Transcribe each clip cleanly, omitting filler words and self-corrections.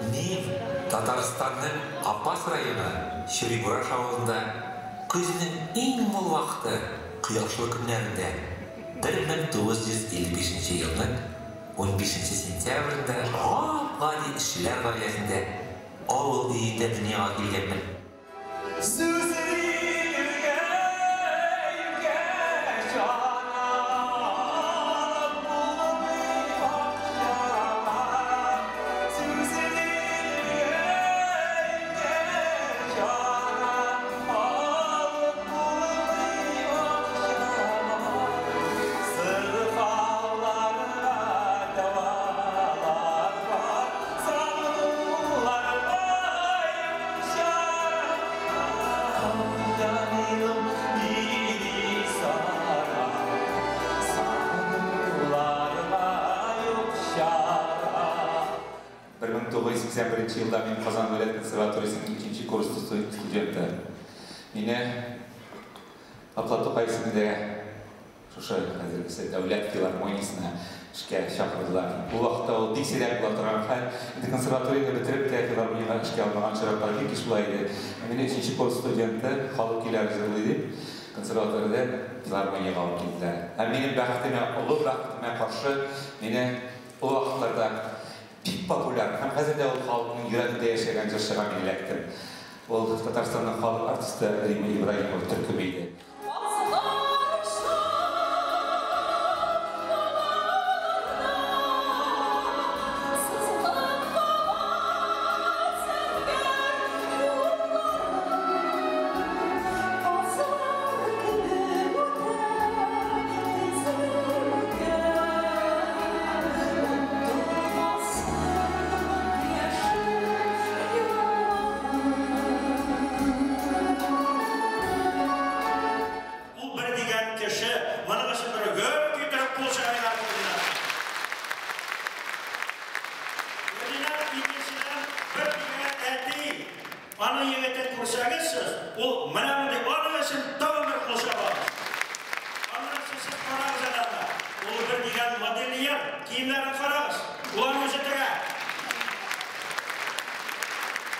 Мин Татарстанның Апас районы Чүрибураш авылында көзнең иң мул вакыты, кояшлы көннәрендә, 1955 елның 15 сентябрендә гап-гади эшчеләр гаиләсендә авыл өендә дөньяга килгәнмен. Елда мин Казан дәүләт консерваториясенең икенче курс студенты. Мине Габдулла Тукай исемендә шушы хәзергесе дәүләт филармониясенә эшкә чакырдылар. Ул вакытта ул бик сирәк була торган хәл. Инде консерваторияне бетереп тә филармониягә эшкә алмаган очраклар бик еш була иде. Мине өченче курс студенты халык көйләре җырлый дип консерваториядән филармониягә алып килделәр. Һәм минем бәхетемә, олы бәхетемә каршы мине ул вакытларда бик популяр һәм хәзер дә ул халыкның йөрәгендә яшәгән җырчыга мин эләктем. Ул Татарстанның халык артисты Рима Ибраһимова төркеме иде. Аның егетен күрсәгез сез, ул менә мондый, аның өчен тагын бер кул чабабыз. Аннан соң сез карагыз әле аны. Ул бер дигән модельер, киемнәрен карагыз. Ул аны үзе тегә.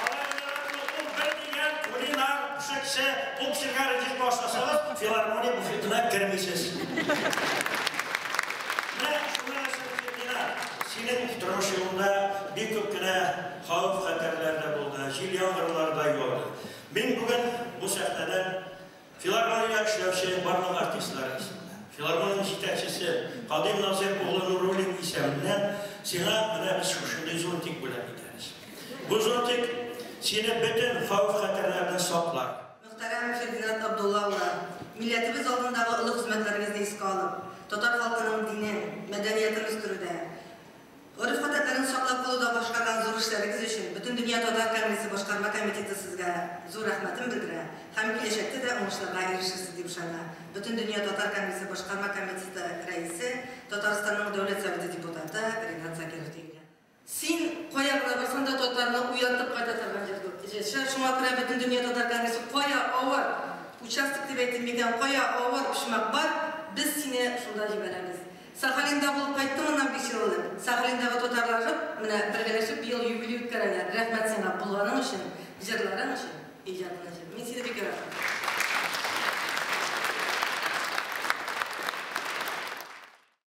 Ул бер дигән кулинар, пешекче, ул пешергән ризык башласагыз, филармония буфетына кермисез. Менә шуның өчен, Фердинанд, синең тормыш юлыңда бик күп кенә хәвеф-хәтәрләр дә булды, җил-яңгырлар да яуды. Мин бүген бу сәхнәдән филармониядә эшләүче барлык артистлар исеменнән, филармониянең җитәкчесе Кадыйм Назыйр улы Нуруллин исеменнән сиңа менә без шушындый зонтик бүләк итәбез. Бу зонтик сине бөтен хәвеф-хәтәрләрдән саклар. Мөхтәрәм Фердинанд Абдулла улы, милләтебез алдындагы олы хезмәтләрегезне искә алып, татар халкының динен, мәдәниятен үстерүдә, гореф-гадәтләрен саклап калуда башкарган зур эшләрегез өчен Бөтендөнья татар конгрессы башкарма комитеты сезгә зур рәхмәтен белдерә һәм киләчәктә дә уңышларга ирешерсез дип ышана. Бөтендөнья татар конгрессы башкарма комитеты рәисе, Татарстанның Дәүләт Советы депутаты Ринат Закиров диелгән. Син кая гына барсаң да татарны уятып кайта торган җырчы. Шуңа күрә Бөтендөнья татар конгрессы кая авыр участок дип әйтим микән, кая авыр почмак бар, без сине шунда җибәрәбез. Сахалинда булып кайттым моннан 5 ел элек. Сахалиндагы татарлар менә бергәләшеп быел юбилей үткәрәләр. Рәхмәт сиңа булганың өчен, җырларың өчен, иҗатың өчен. Мин сине бик яратам.